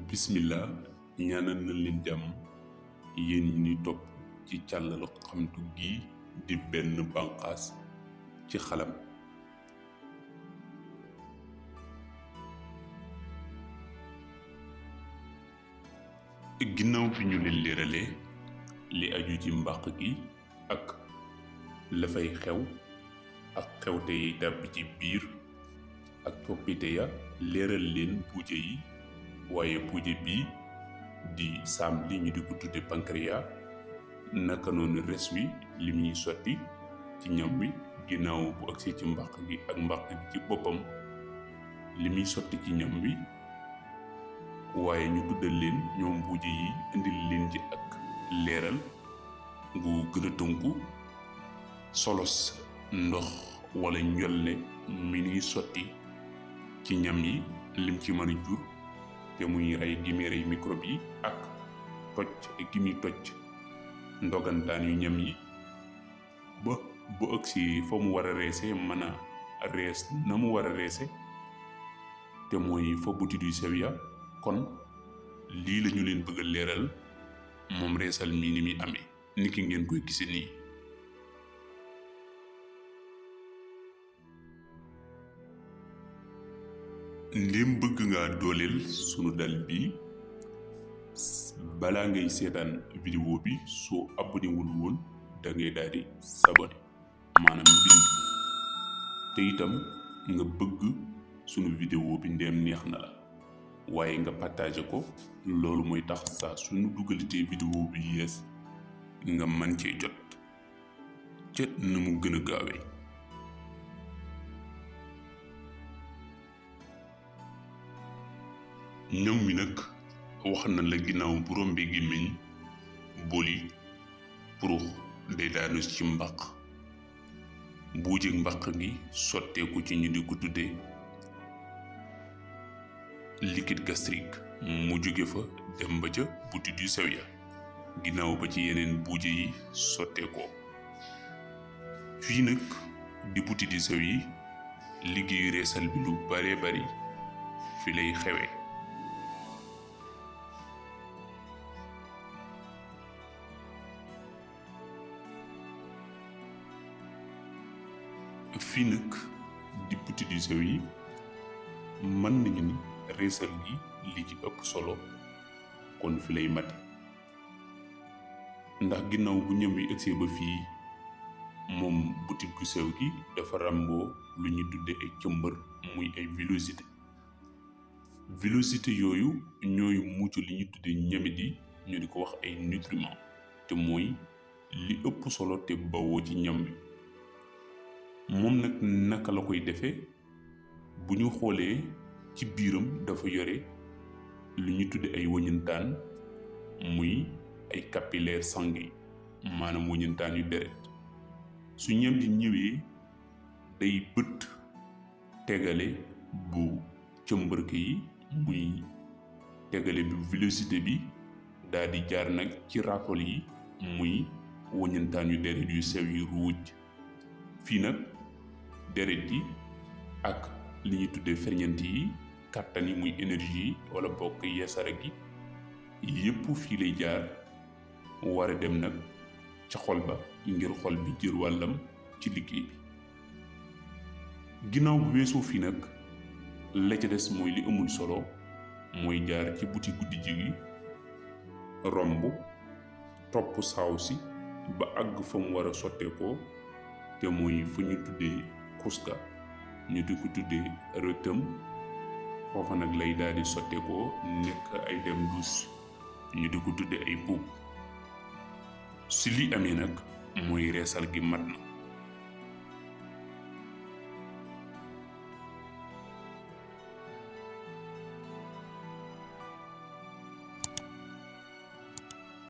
bismillah ñaanal na leen jàmm yéen ñi ni topp ci càllalu xamtu gi di benn bànqaas ci xalam. ginnaaw bi ñu leen leeralee li aju ci mbàq gi ak la fay xew ak xewte yi tàbbi ci biir ak coppite ya leeral leen puuje yi, waaye puuje bii di saam li ñu di ko tudde pancréas, naka noonu res wi li muy sotti ci ñam wi ginnaaw bu agsee ci mbàq gi ak mbàq gi ci boppam li muy sotti ci ñam wi, waaye ñu tuddal leen ñoom puuje yi indil leen ci ak leeral gu gën a tënku solos ndox wala njolle mi ñuy sotti ci ñam yi lim ci mën a jur te muy rey gi muy rey microbe yi ak toj gi muy toj ndogantaan yu ñam yi ba bu ëgsi fa mu war a reese mën a rees na mu war a reese te mooy fa butit yu sew ya. kon lii la ñu leen bëgg a leeral moom reesal mii ni muy amee niki ngeen koy gise nii. ndéem bëgg nga dooleel sunu dal bi balaa ngay seetaan vidéo bi soo abonné wul woon da ngay daal di s'abonné maanaam bind te itam nga bëgg sunu vidéo bi ndéem neex na la waaye nga partagé ko. loolu mooy tax saa sunu duggalitee vidéo bi yees nga mën cee jot ca na mu gën a gaawee. ñam mi nag wax na la ginnaaw bu rombee gémmiñ boli purux day daanu ci mbaq buujeeg mbaq gi sotteeku ci ñu di ko tuddee liquide gastrique mu jóge fa dem ba ca butit yu sew ya ginnaaw ba ci yeneen buuje yi sotteekoo. fii nag di butit yu sew yi liggéeyu reesal bi lu bare bari fi lay xewee. fii nag di butit yu sew yi mën nañu ni reesal gi li ci ëpp solo kon fi lay mate, ndax ginnaaw bu ñam yi egsee ba fii moom butit gu sew gi dafa ràmboo lu ñu tudde ay cëmbër muy ay villosité yooyu ñooy mucc li ñu tudde ñamit yi ñu di ko wax ay nutriments te mooy li ëpp solo te bawoo ci ñam wi. moom nag naka la koy defee bu ñu xoolee ci biiram dafa yore lu ñu tudde ay wëñantaan muy ay capillaires sanguins maanaam wëñantaan yu deret. su ñam di ñëwee day bët tegale bu cëmbërk yi muy tegale bi villosité bi daal di jaar nag ci raakool yi muy wëñantaan yu deret yu sew yi ruuj. fii nag deret yi ak li ñuy tuddee ferñeent yi kàttan yi muy énergie yi wala bokk yeesara gi yépp fii lay jaar war a dem nag ca xol ba ngir xol bi jër wàllam ci liggéey bi. ginnaaw bu weesoo fii nag la ca des mooy li amul solo mooy jaar ci buti guddi jigi romb topp saaw si ba àgg fa mu war a sotteekoo te mooy fu ñu tuddee kuska ñu di ko tuddee rectum. foofa nag lay daal di sotteekoo nekk ay dem dus ñu di ko tuddee ay puub. si li amee nag mooy reesal gi mat na.